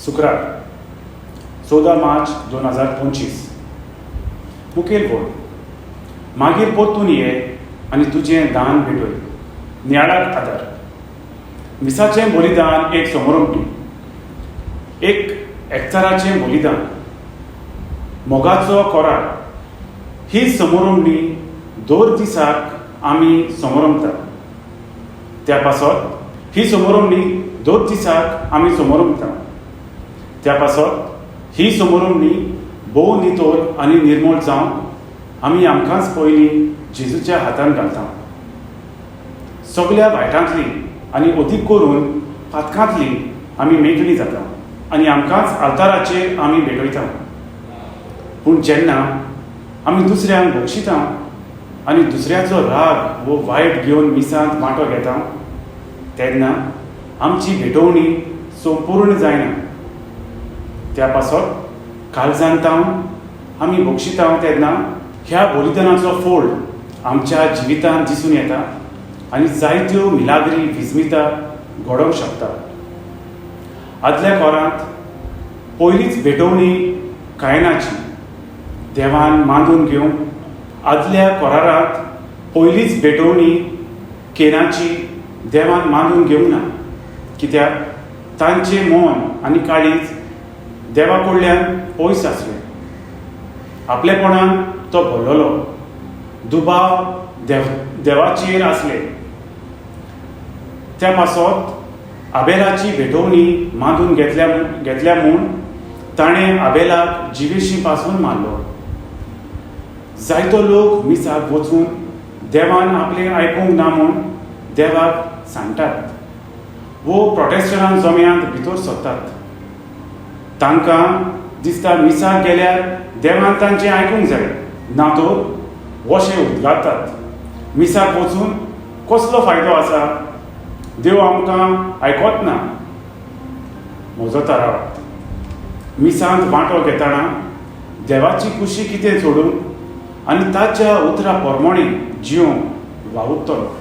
शुक्रार, 14 मार्च 2025. मुखेल वळ. मागीर परतून ये आनी तुजें दान भेटय. नियाळाक आदार. मिसाचें बलिदान एक समरंपी, एक एकचाराचें बलिदान, मोगाचो कोरार. ही समोरमणी दर दिसाक आमी समोरमतात. त्या पासत ही समोरमणी दर दिसाक आमी समोरमता. त्या पासत ही समोरमणी भोव नितळ आनी निर्मळ जावंक आमी आमकांच पयलीं जेजूच्या हातान घालता. सगल्या वायटांतली आनी अदीक करून पातकांतली आमी मेकळी जाता आनी आमकांच आल्ताराचेर आमी भेटयता. पूण जेन्ना आमी दुसऱ्यांक बक्षिता आनी दुसऱ्याचो राग वो वायट घेवन मिसांत वांटो घेता, तेन्ना आमची भेटवणी संपूर्ण जायना. त्या पासत काळजान तावन आमी बक्षिता तेन्ना ह्या बलिदानाचो फोड आमच्या जिवितांत दिसून येता आनी जायत्यो मिलाग्री विस्मिता घडोवंक शकता. आदल्या कोरांत पयलीच भेटवणी कायनाची देवान मानून घेवंक. आदल्या कोरारांत पयलीच भेटवणी केनाची देवान मानून घेवंक ना, कित्याक तांचें मन आनी काळीज देवा कडल्यान पयस आसलें. आपलेपणान तो भरलेलो, दुबाव देवाचेर आसले. त्या पासत आबेलाची भेटवणी मानून घेतल्या म्हूण ताणें आबेलाक जिवेशी पासून मारलो. जायतो लोक मिसाक वचून देवान आपलें आयकूंक ना म्हूण देवाक सांगतात वो प्रोटेस्टंट जम्यांत भितर सरतात. तांकां दिसता मिसाक गेल्यार देवान तांचें आयकूंक जाय, ना तर वशे उद्गारतात, मिसाक वचून कसलो फायदो आसा? देव आमकां आयकोत ना. म्हजो थाराव: मिसांत वांटो घेतना देवाची खुशी कितें सोडून आनी ताच्या उतरा प्रमाणे जिवंक वावुरतलो.